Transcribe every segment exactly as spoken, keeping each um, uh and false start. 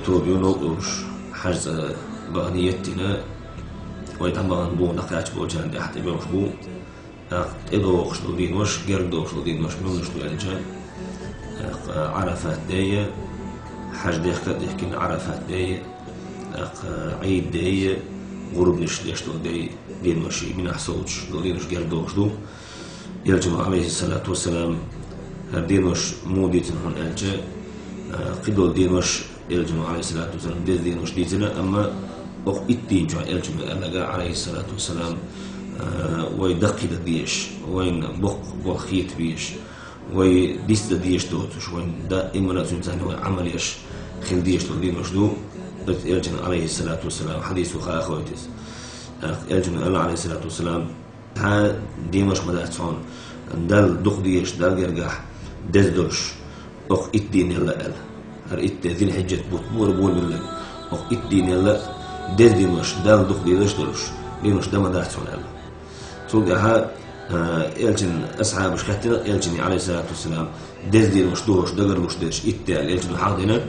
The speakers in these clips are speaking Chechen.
Тоба йолуш, хьажцӀа бахьана еттина, вай тӀамагӀан бу накхача болчарна тӀехь тӀебоьлхуш бу. ТӀаккха тӀедогӀуш долу денош, герга догӀуш долу денош муьлш ду аьлча, тӀаккха Ӏарафат де, хьаж дехка а дихкина Ӏарафат де, тӀаккха Ӏийд де, гӀурбанаш деш долу де, денош, и минахь совцуш долу денош герга догӀуш ду. Элчано, алейхиссалату вассалам, хӀара денош муха дийцина хьуна аьлча, а, кхидолу денош Элчано, алейхиссалату вассалам, деза денош дийцина, амма окху итт дийнна чохь Элчано аьлларг, алейхиссалату вассалам, а, вай даккхийда дезаш, вайна боккха болх хета безаш, вай дицдан дезаш доцуш, вайна даимана цуьнца вай Ӏамал еш хила дезаш долу денош ду. Оцу Элчано, алейхиссалату вассалам, хьадисо хаа хойту иза. Элчано аьлла, алейхиссалату вассалам, цхьа денош ма дац хьуна, Далла дукха дезаш, Далла гергахь деза долуш, окху итт дийнелла аьлла. ХӀара итт де, Зилхьиджат бутт муха бу билларг, окху итт дийнелла деза денош, Далла дукха дезаш долуш, денош дан ма дац хьуна аьлла. Цул тӀаьхьа, а, Элчан асхьабаш хаьттина Элчане, алейхиссалату вассалам, деза денош ду хӀорш дагарлуш дерш итт де аьлла, Элчано хьахдина.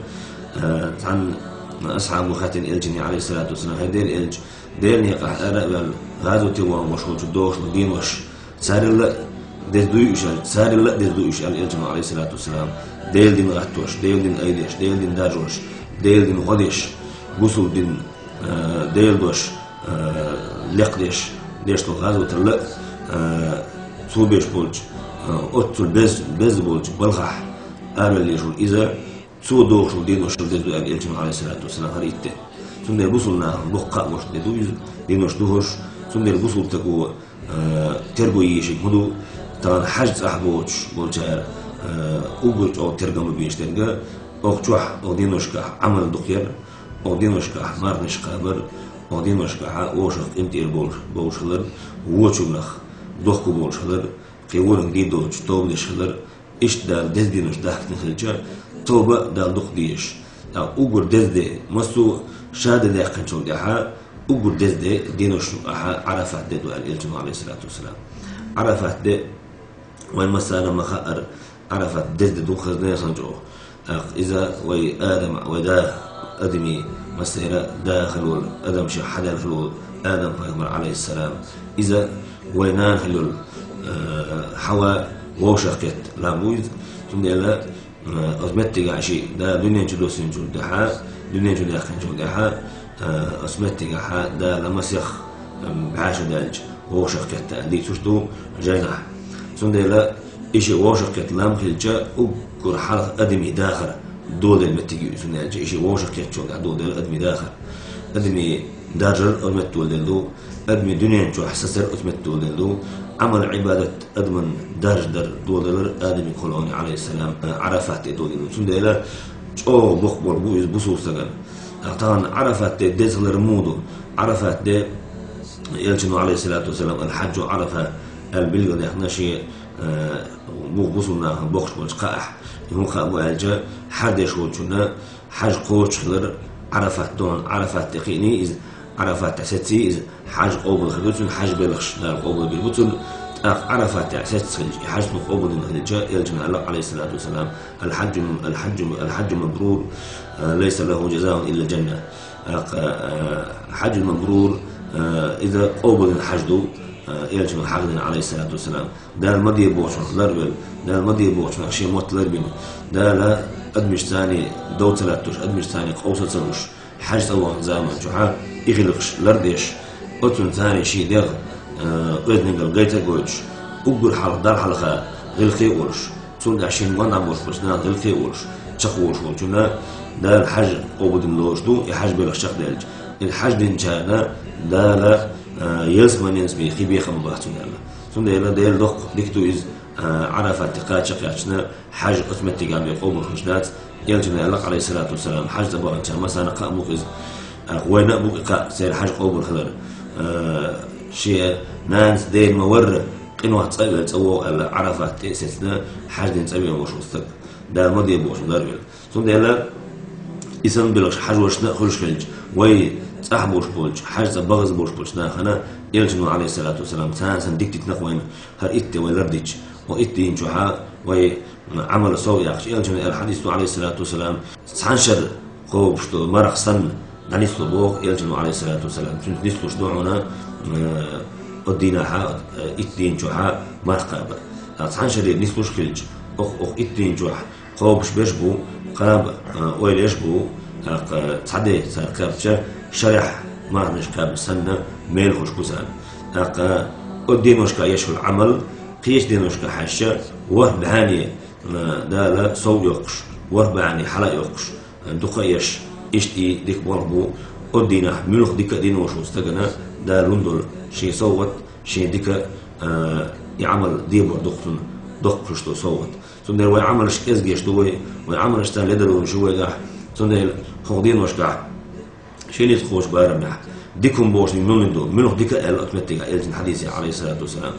А, цхьана асхьабо хаьттина Элчане, алейхиссалату вассалам, хӀай Делан Элча, Делан некъахь ара а ваьлла, гӀазоте вахана волуш волчу догӀуш долу денош, царелла а деза дуй уьш аьлла, царелла а деза дуй уьш аьлла Элчано, алейхиссалату вассалам, Делан дин гӀаттош, Делан дин айдеш, Делан дин даржош, Делан дин гӀо деш, бусул дин, а, Делан дош, а, лекха деш, деш долу гӀазоталла а, а, цо беш болчу, а, оццул без-, беза болчу балхахь араваьлла везаш ву иза, цо догӀуш долу денош деза ду аьлла Элчано, алейхиссалату вассалам, хӀара итт де. Цундела бусулба нахана боккха кхаъ болуш де ду иза, денош ду хӀорш, цундела бусулба стаго, а, терго йийшинг хӀун ду, тахана хьаж цӀахь боцуш болчара, а, уггар чӀогӀа тергам ма беш дерг, окху чохь, окху деношкахь Ӏамал дукха яр, окху деношкахь марханаш кхабар, окху деношкахь вовшах къинтӀера болуш, болуш хилар, вочунах дохко болуш хилар, кхин ворхӀанга дийр доцуш тоба деш хилар, иштта Дала деза денош дахкина хилча, тоба а Дала дукха дезаш. ТӀаккха уггар деза де, массо а ша де даьккхинчул тӀаьхьа, уггар деза де, денош юкъахь Ӏарафат де ду аьлла Элчано, алейхиссалату вассалам. Ӏарафат де, вайн массарна ма хаъара, Ӏарафат деза де ду хазна яхана чӀогӀа. ТӀаккха иза вай Адам, вай да, адамийн массеран а да хилла волу, Адам шех хьадаьлла хилла волу Адам пайхамар, алейхиссалам. Иза вай нана хилла йолу, э, Хьава вовшах кхетта лам бу иза. Цундела, э, оцу меттигехь ши да дуьнен чу доссинчул тӀаьхьа, дуьнен чу даьккхинчул тӀаьхьа, э, оцу меттигехь Дала масех, э, бӀаьша даьлча вовшах кхетта аьлла дийцуш ду жайнахь. Цундела и ши вовшах кхетта лам хилча, уггар хьалха адамийн дахар доладелла меттиг ю иза, хӀунда аьлча и ши вовшах кхеттачул тӀаьхьа доладелла адамийн дахар. Адамийн даржар оцу метта доладелла ду, адамийн дуьнен чохь сацар оцу метта доладелла ду, Ӏамал-Ӏибадат адаман даржадар доладелар Адамийн кхолоне, алейхиссалам, Ӏарафат де доладелла ду. Цундела чӀогӀа боккха болу бу иза бусулба стагана. Тахана Ӏарафат де деза хилар муха ду? Ӏарафат де Элчано, алейхиссалату вассалам, «Ал-хьаджу Ӏарафа» аьлла билгалдаьккхина шен, э, бу-, бусулба нахана боккхуш болчу кхаъ. И хӀун кхаъ бу аьлча, хьаж деш волчунна хьаж кхочуш хилар Ӏарафат дохьуна, Ӏарафат тӀе кхиъний иза, Ӏарафат тӀе сецций иза, хьаж къобал хир ду цуьнан, хьаж белхаш Дала къобал бийр бу цуьнан, тӀаккха Ӏарафат тӀе сецна хилча, и хьаж цуьнан къобалдина хилча, Элчано аьлла, алейхиссалату вассалам, «Ал-хьаджу, ал-хьаджу, ал-хьаджу мабрур, лайса лаху джазаун илла джанна». ТӀаккха, э, хьаджу мабрур, э, иза къобалдина хьаж ду, э, Элчано хьахдина, алейхиссалату вассалам. Дала ма де бохучунах ларвелла, Дала ма де бохучунах шен мотт ларбина, Дала адамашца дов ца латтош, адамашца къовса ца луш, хьаж цӀа вахана заман чухьа и гӀиллакхаш лардеш, оцунна царна шен дегӀ, э, оьздангалла гайта а гойтуш, уггар хьалха Далла хьалха гӀиллакхе а волуш, цунна тӀехь шен ван дӀа болуш болчу нахана гӀиллакхе а волуш, чекхволуш волчунна Дала хьаж къобалдина лоруш ду, и хьаж белхаш чекхдаьлча. Иза хьаж динчарна Дала, э, ялсаманин бен хи беха ма бац цунна аьлла. Цундела Делан доккха дика ду иза, а, Ӏарафат тӀе кхача кхаьчна, хьаж оцу меттигехь бен къобал хилаш дац. Элчано аьлла, алейхиссалату вассалам, хьаж цӀа баханчарна массарна кхаъ бу-кх иза. ТӀаккха вайна а бу-кх и кхаъ, церан хьаж къобал хилар. А, шен нанас дена ма-варра, къинойх цӀа а велла цӀа вогӀу аьлла, Ӏарафат тӀе а сецна, хьаж дина цӀа вен волуш волу стаг. Дала ма де бохучунах ларвелла. Цундела и санна белхаш хьажошна а хуьлуш хилча, вай цӀахь болуш болчу, хьаж цӀа бахаза болуш болчу нахана Элчано, алейхиссалату вассалам, царна санна дика дитина-кх вайна, хӀара итт де вай лардича, хӀо итт дийна чухьа вай Ӏамал сов яьккхича, Элчано аьлла хьадис ду, алейхиссалату вассалам, цхьана шарра кхобуш долу марха санна, дӀанисло боху Элчано, Ӏалайхиссалату вассалам. Цуьнца нислуш ду хьуна, э, оцу дийнахьа, э, итт дийна чохьа марха кхабар. Ткъа цхьана шаре нислуш хилча, оха, оха итт дийна чохь кхобуш берш бу, кхаба, э, ойла еш бу, тӀаккха цхьа де цара кхаьбча, шарехь марханаш кхаьбна санна, мелхуш бу царна. ТӀаккха оцу деношка еш йолу Ӏамал, кхечу деношка хьаьжча, ворхӀ бӀаьне, э, Дала сов йоккхуш, ворхӀ бӀаьне хьала а йоккхуш, дукха а еш, иштта и дика болх бу, оцу дийнахь муьлха дика а дина волуш волу стагана Дала лун долу шен совгӀат, шен дика, а, и Ӏамал дебор дукха цунна доккхуш долу совгӀат. Цундела вай Ӏамалш кӀезгеш ду вай, вай Ӏамалш царна ледарлонаш ю вайгахь, цундела хӀокху деношкахь шен ницкъ кхочу барамехь дика хӀума бохуш муьлханиг ду, муьлха дика а аьлла оцу меттигахь Элчан хьадисехь, Ӏалайхиссалату вассалам.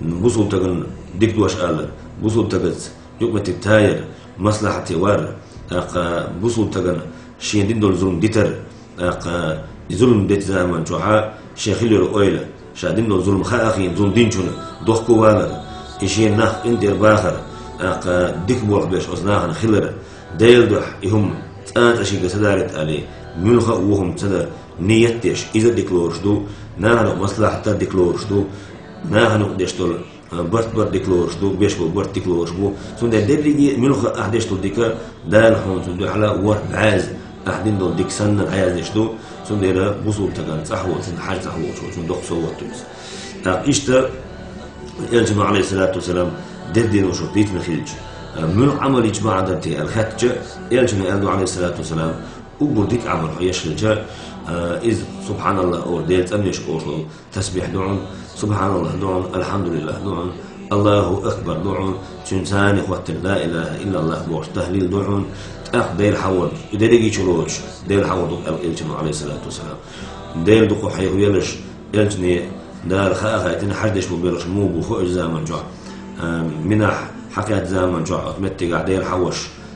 Бусулба стагана дика дош алар, бусулба стагаца юкъаметтиг таяр, маслахьате вар, тӀаккха бусулба стагана шен дина долу зулам дитар, тӀаккха и зулам дечу заман чохьа шен хила йолу ойла, ша дина долу зулам хаа хиъна зулам динчунна дохко валар, и шен нах къинтӀера бахар, тӀаккха дика болх беш оцу нахана хилар, Делан дуьхьа и хӀума цкъа а цкъа шега ца дарийта алий, муьлха а ву хӀума ца дан ниет деш, иза дика лоруш ду, нахана маслахьат дар дика лоруш ду, нахана юкъа деш долу барт бар дика лоруш ду, беш болу барт дика лоруш бу. Цундела дерриге а муьлха а ахь деш долу дика, Дала хьуна цунна дуьхьала ворхӀ бӀаьзза ахь дина долу дика санна дӀаяздеш ду. Цундела бусулба стагана цӀахь волчунна, хьаьжа цӀахь волчунна доккха совгӀат ду иза. ТӀаккха иштта Элчано, Ӏалайхиссалату вассалам, дерригенашка дитина хилча, муьлха Ӏамал йича ма Ӏадарте аьлла хаьттича, Элчано аьлла ду, Ӏалайхиссалату вассалам, уггар дика Ӏамал хьо еш хилча, иза субхьаналлахӀ олуш, Дела цӀанъеш олуш долу тасбихь ду хьуна, субхьаналлахӀ ду хьуна, алхьамдулиллахӀ ду хьуна, АллахӀу акбар ду хьуна, цуьнан царна хӀоттина ла илахӀа иллаллахӀ бохуш тахлил ду хьуна, тӀаккха Дела хьан вар, и дерриге а чу лоцуш, Дела хьан вар ду аьлла Элчано, Ӏалайхиссалату вассалам. Дела дукха хьехавелаш, Элчане Дала хаа хаийтина хьаьждеш бу белхаш муха бу хууш заман чохь, а, Минахь хьакхаьчча заман чохь оцу меттигахь Дела хьан ваш,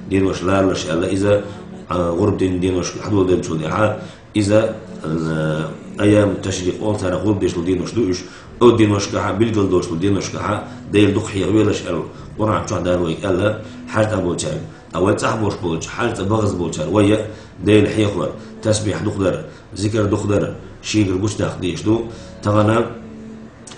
денош ларалаш аьлла иза, а, гӀурба дина деношка хьадоладеллачул тӀаьхьа, иза, а, айям ташрикъ олу цара гӀурба деш долу денош ду уьш, оцу деношкахьа, билгал долуш долу деношкахьа, Дела дукха хьехавелаш аьлла, Къуръан чохь Дала вайга аьлла, хьаьжцӀа болчаьрга. Ткъа вай цӀахь болуш болчу, хьаьжцӀа бахаза болчара вай а Дела хьехор, тасбихь дукха дар, зикар дукха дар, шегара гучудаккха дезаш ду. Тахана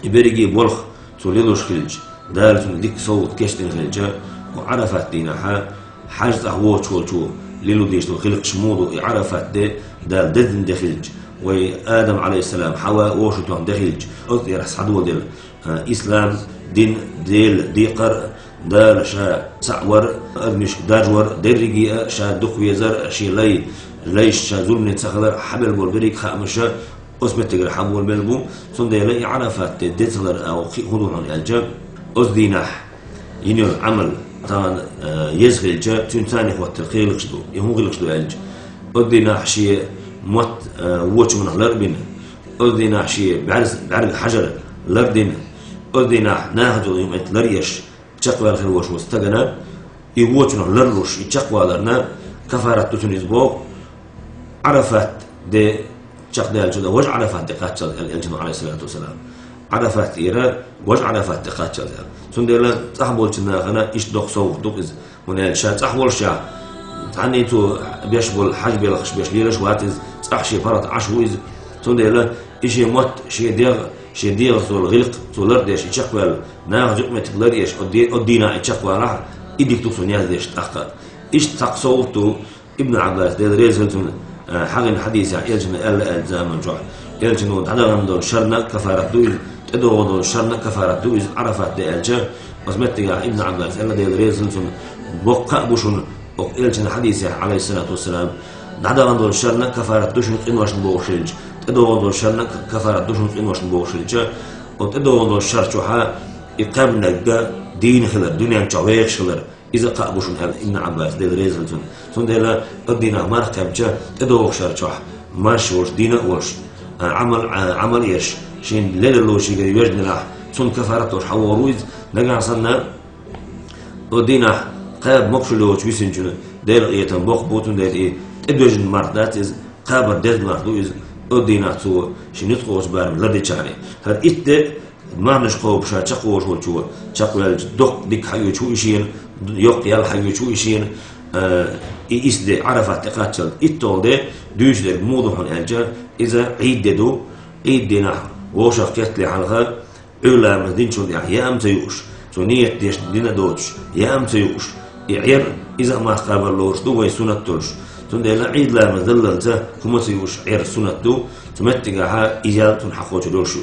и берриге а болх цо лелош хилча, Дала цунна дика совгӀат кечдина хилча, кху Ӏарафат дийнахьа, хьаьжцӀахь воцуш волчо лело дезаш долу гӀиллакхаш муха ду, и Ӏарафат де Дала деззина де хилча, вай Адам, Ӏалайхиссалам, Хьава вовшахтоьхна де хилча, оцу тӀера схьадоладелла, а, ислам дин, Дела декхар, Дала ша цхьаъ вар, адамашка даржа вар, дерриге а ша дукха везар, шен лай, лайшца ша зуламе ца хилар, хьабелла болу берриг а хаамаша оцу меттигара хьан болабелла бу, цундела и Ӏарафат де деза хилар агӀо кхин а хӀун ду хьуна аьлча, оцу дийнахь йина йолу Ӏамал тахана, а, еза хилча, цуьнан царна хӀоттар кхин гӀиллакхаш ду. И хӀун гӀиллакхаш ду аьлча, оцу дийнахь шен мотт, а, вочу хӀуманах лар а бина, оцу дийнахь шен бӀаьрз-, бӀаьрга хьажар лар а дина, оцу дийнахь нахаца йолу юкъаметтиг лар а еш, чекхваьлла хир волуш волу стагана, и вочунах ларлуш, и чекхваларна кафарат ду цунна иза боху, Ӏарафат де чекхдаьллачул тӀаьхьа важа Ӏарафат де кхаччалц аьлла Элчано, Ӏалайхиссалату вассалам. Ӏарафат тӀера важа Ӏарафат де кхаччалц аьлла. Цундела цӀахь болчу нахана иштта доккха совгӀат ду иза. ХӀунда аьлча ша цӀахь волуш ша, цхьанний цо беш болу хьаьж белхаш беш лелаш вац иза, цӀахь шен паргӀат Ӏаш ву иза. Цундела и шен мотт, шен дегӀ, шен дегӀаца долу гӀиллакх цо лардеш, и чекхваьлла, нахаца юкъаметтиг лар а еш, оцу де-, оцу дийнахь и чекхвалахь, и дика ду цунна яздеш тӀаккха. Иштта цхьаккха совгӀат ду Ибн Ӏаббас, Дела реза хила цунна, а, хьахийна хьадисехь Элчано аьлла аьлла заман чохь. Элчано дӀадахана долу шарна а кафарат ду иза, тӀедогӀун долу шарна а кафарат ду иза, Ӏарафат де аьлча, оцу меттигахь Ибн Ӏаббас аьлла, Дела реза хила цунна, боккха а бу шуна, оцу Элчан хьадисехь, Ӏалайхиссалату вассалам, дӀадахана долу шарна а кафарат ду шуна къиношна бохуш хилча, тӀедогӀун долу шарна а кафарат ду шуна къиношна бохуш хилча, оцу тӀедогӀун долу шар чохьа и кхаьбнарг дийна хилар, дуьнен чохь вехаш хилар, иза кхаъ бу шуна аьлла Ибн Ӏаббас, Дела реза хила цунна. Цундела оцу дийнахь марха кхаьбча, тӀедогӀу шар чохь марш волуш, дийна а волуш, а, Ӏамал, а, Ӏамал а еш, шен леларло шегара йоьжна нах, цунна кафарат долуш хьан вогӀур ву иза, нагахь санна, оцу дийнахь кхаба могушалла йоцуш висинчунна Делан къинхетам боккха бу, цундела и тӀедоьжна марха дац иза, кхабар деза марха ду иза, оцу дийнахь цо шен ницкъ кхочу барам лардичахьана. ХӀара итт де марханаш кхобуш ша чекхволуш волчо чекхваьлча, доккха дика хьаоьцуш ву и шена, йоккха ял хьаоьцуш ву и шена, Э, и исс де, Ӏарафат тӀекхаччалца итталгӀа де, дуьйцуш дерг муха ду хьуна аьлча, иза Ӏийд де ду. Ӏийд дийнахь вовшах кхетале хьалха, Ӏуьйра ламаз динчул тӀехьа яа ма ца юуш, цо нийят деш дина доцуш, яа ма ца юуш, и Ӏер, иза а мах кхабар лоруш ду вай суннат долуш. Цундела Ӏийд ламаз даллалца хӀума ца юуш Ӏер суннат ду, цу меттигахьа иза ял цунна хьакхочур йолуш ю.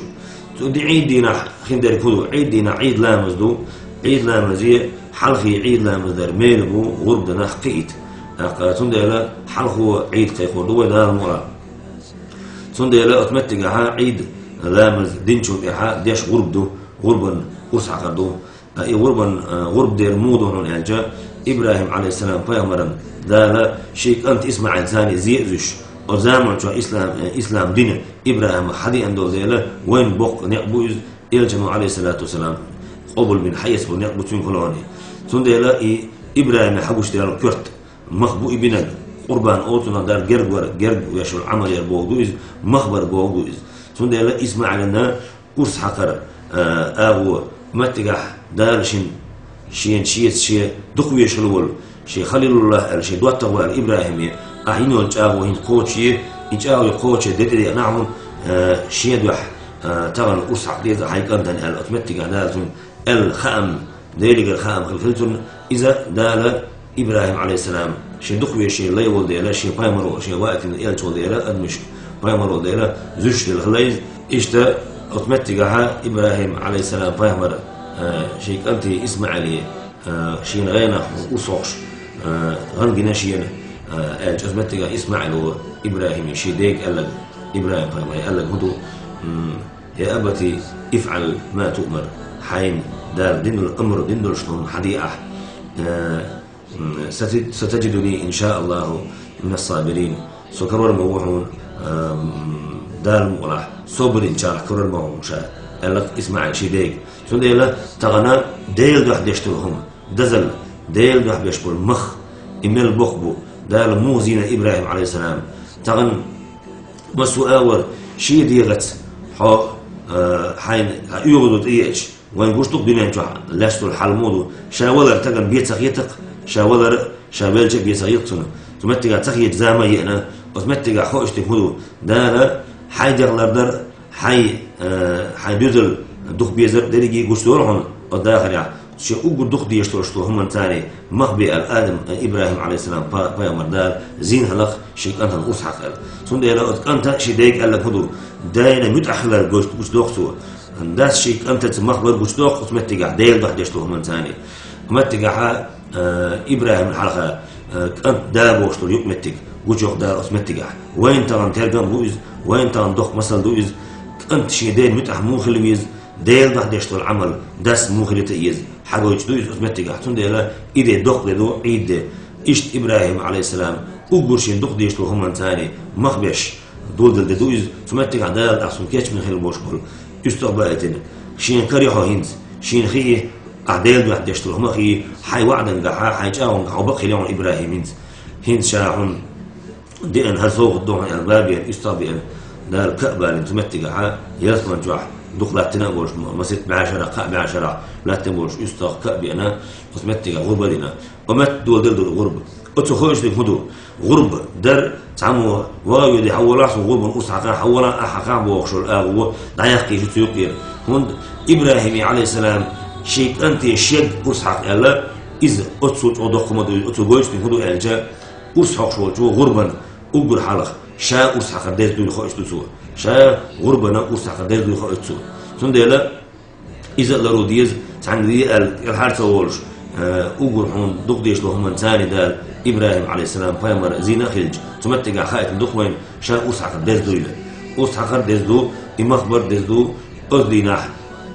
Цу ди Ӏийд дийнахь хин дерг хӀун ду? Ӏийд дийнахь Ӏийд ламаз ду. Ӏийд ламазе хьалхе Ӏийд ламаз дар мела бу гӀурба нах кхиийта. ТӀаккха цундела хьалхо Ӏийд кхайкхор ду вай Дала мукъ лахь. Цундела оцу меттигахьа Ӏийд ламаз динчул тӀехьа деш гӀурба ду, гӀурбан урс хьакхар ду. Ткъа и гӀурбан, а, гӀурба дер муха ду хьуна аьлча, ИбрахӀим, Ӏалайхиссалам, пайхамаран Дала шен кӀант ИсмаӀил царна зе а зуьйш, оцу заманчохь ислам, э, ислам дин ИбрахӀима хьадеана долу дела, вайна боккха некъ бу иза, элчано, Ӏалайхиссалату вассалам, къобалбина хьаэцна болу некъ бу цуьнга хӀаллакъане. Цундела и ИбрахӀиме хьагуш дерг коьрта мах бу и бинарг, къурбан олу цунах дар герга вар, герга веш волу Ӏамал яр бохург ду иза, мах бар бохург ду иза. Цундела ИсмаӀилана урс хьакхар, а, агӀо, меттигахь Дала шин, шена шеца шен дукхавезаш хила волу, шен Халилуллахь аьлла, шен доттагӀа ваьлла ИбрахӀиме, ахь йина йолу чӀагӀо хӀинца кхочуш е, и чӀагӀо кхочуш е де тӀедеана хьуна, а, шен дуьхьа, а, тахана урс хьакха деза хьайн кӀантана аьлла, оцу меттигахь Дала цуьнга аьлла хаам, Делигара хаам хила хила цунна, иза Дала ИбрахӀим, Ӏалайхиссалам, шен дукхавезаш шен лай волу дела, шен пайхамар волу, шен ваийтина элча волу дела, адамашка пайхамар волу дела, зуьйш делла хила иза. Иштта оцу меттигахьа ИбрахӀим, Ӏалайхиссалам, пайхамар, а, шен кӀанте ИсмаӀиле, а, шена гӀенах урс хьокхуш, а, гӀан гина шена, а, аьлча, оцу меттигахь ИсмаӀило ИбрахӀиме шен дега аьлларг, ИбрахӀим пайхамаре аьлларг хӀун ду? М, «Я абати, ифӀал ма туъмар», хьайна Дала дина долу амр дина долуш хӀума хьаде ахь. Э, м, сати-, «Сатаджидуни, ин ша Аллаху, минас сабирин». Со карор ма ву хьуна, э, м, Дала мукъ лахь, собаринчарах карор ма ву хьуна ша, аьлла ИсмаӀил шен дега. Цундела тахана Делан дуьхьа деш долу хӀума, дозалла, Делан дуьхьа беш болу мах, и мел боккха бу, Дала муха зийна ИбрахӀим, Ӏалайхиссалам. Тахана массо а агӀор шен дегӀаца хьо, а, хьайна, хьан оьгӀазло тӀееача, вайн гуш ду-кх дуьнен чохь лаьцна долу хьал муха ду. Ша валар тахана бен ца хета-кх, ша валар, ша велча а бен ца хета-кх цунна. Цу меттигахь ца хеташ зама а еана, оцу меттигахь хууш дерг хӀун ду? Дала хьайн дегӀ лардар, хьайн, а, хьайн доьзал дукха безар дерриге гучудолу хьуна оцу дахарехь. Шен уггар дукха дезаш долуш долу хӀуманца царна мах бе аьлла, Адам, ИбрахӀим, Ӏалайхиссалам, па-, пайхамар Дала зийна хилла шен кӀантана урс хьакха аьлла. Цундела оцу кӀанта шен дега аьлларг хӀун ду? Дена муьтӀахь хилар гуч-, гучудоккху цо. Дас шен кӀантаца мах бар гучудоккху оцу меттигахь, Делан дуьхьа деш долу хӀуманца царна. Меттигахьа, э, ИбрахӀимна хьалха, э, кӀант да бохуш долу юкъаметтиг гучуйоккху Дала оцу меттигахь. Вайна тахана тергам бу иза, вайна тахана доккха масал ду иза. КӀант шен дена муьтӀахь муха хила веза, Делан дуьхьа деш долу Ӏамал дас муха хилийта еза, хьагойтуш ду иза оцу меттигахь. Цундела и де доккха де ду, Ӏийд де. Иштта ИбрахӀим, Ӏалайхиссалам, уггар шен дукха дезаш долу хӀуманца царна мах беш, доладелла де ду иза. Цу меттигахь Дала тӀаккха цунна кечбина хила болуш болу уьстагӀ баийтина. Шена карий хьо хӀинца, шена хии, ахь Делан дуьхьа деш долу хӀума хии, хьайн ваӀдангахьа, хьайн чӀагӀонгахьа хьо бакъ хила йо хьуна, ИбрахӀим, хӀинца. ХӀинца ша хьуна деана хӀара совгӀат ду хьуна аьлла, бабиан, уьстагӀ беана, Дала кхаъ балийна цу меттигахьа, ялсаман чохь дукха латтина а болуш, масийтта бӀе шарахь, кхаа бӀе шарахь латтина болуш уьстагӀ кхаъ беана, оцу меттигахь гӀурба а дина. Оцу метта доладелла ду гӀурба. Оцу хууш дерг хӀун ду? ГӀурба дар цхьаммо ваха а воьдий, хьан волахь суна гӀурбан урс хьакха, хьан волахь ахь хьакха бохуш волу агӀо дӀаяккхийша цу юкъера. ХӀунда ИбрахӀиме, Ӏалайхиссалам, шен кӀанте шега урс хьакха аьлла, иза оццул чӀогӀа доккха хӀума ду, оцу гойтуш дерг хӀун ду аьлча, урс хьокхуш волчо гӀурбан уггар хьалха ша урс хьакхар деза дуйла хууш ду цо. Ша гӀурбана урс хьакхар деза дуйла хууш ду цо. Цундела иза а ларо деза, цхьаьнгге аьлла, кӀелхьара ца волуш, э, уггар хьуна дукха дезаш долу хӀуманца царна Дала, ИбрахӀим, Ӏалайхиссалам, пайхамар зийна а хилча, цу меттигахь хаийтина ду-кх вайна, ша урс хьакхар деза дуйла. Урс хьакхар деза ду, и мах бар деза ду, оцу дийнахь,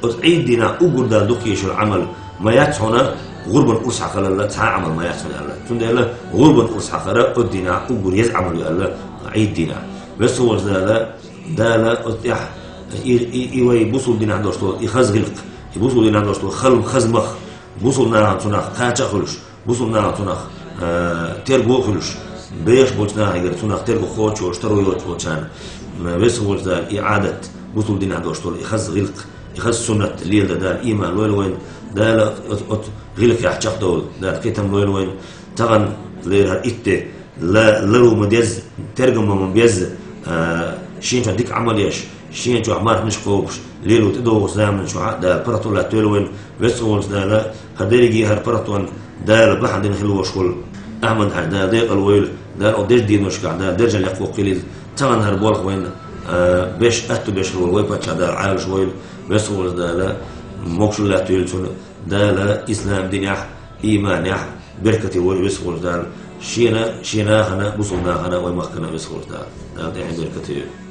оцу Ӏийд дийнахь уггар Дала дукха езаш йолу Ӏамал ма яц хьуна, гӀурбан урс хьакхалалла цхьа а Ӏамал ма яц хьуна аьлла. Цундела гӀурбан урс хьакхар оцу дийнахь уггар еза Ӏамал ю аьлла, Ӏийд дийнахь. Веза волчу Дала, Дала оцу тӀехь и, и, и вай бусулба динехь долуш долу и хаза гӀиллакх, и бусулба динехь долуш долу хала хаза мах, бусулба нахана цунах кхача а хуьлуш, бусулба нахана цунах, а, терго а хуьлуш, бехаш болчу нахегара цунах терго кхочуш йолуш, таро йоцуш волчарна, м, веза волчу Дала и Ӏадат, бусулба динехь долуш долу и хаза гӀиллакх, и хаза суннат леладан Дала ийман лойла вайна, Дала оцу, оцу гӀиллакхехь чекхдовла Дала кхетам лойла вайна. Тахана Лера хӀара итт де, ла-, лару ма дезза, тергам ма безза, а, шен чохь дика Ӏамал еш, шен чохь марханаш кхобуш, лело тӀедогӀучу заманчохь Дала паргӀато латтавойла вайна, веза волчу Дала, хӀара дерриге хӀара паргӀатонна Дала бахьана дина хила волуш волу Ахьмад-Хьаьжа, Дала декъала войла, Дала оцу дезачу дийнашкахь Дала даржехь яккхо кхилийла, тахана хӀара болх вайна, а, беш, аьтту беш хила волу вай паччахь Дала Ӏалаш войла, веза волчу Дала, могушалла латтавойла цунна, Дала ислам динехь, ийманехь беркате войла, веза волчу Дала, шена, шен нахана, бусулба нахана, вай махкана, веза волчу Дала. Дала тӀаьхье беркате йойла.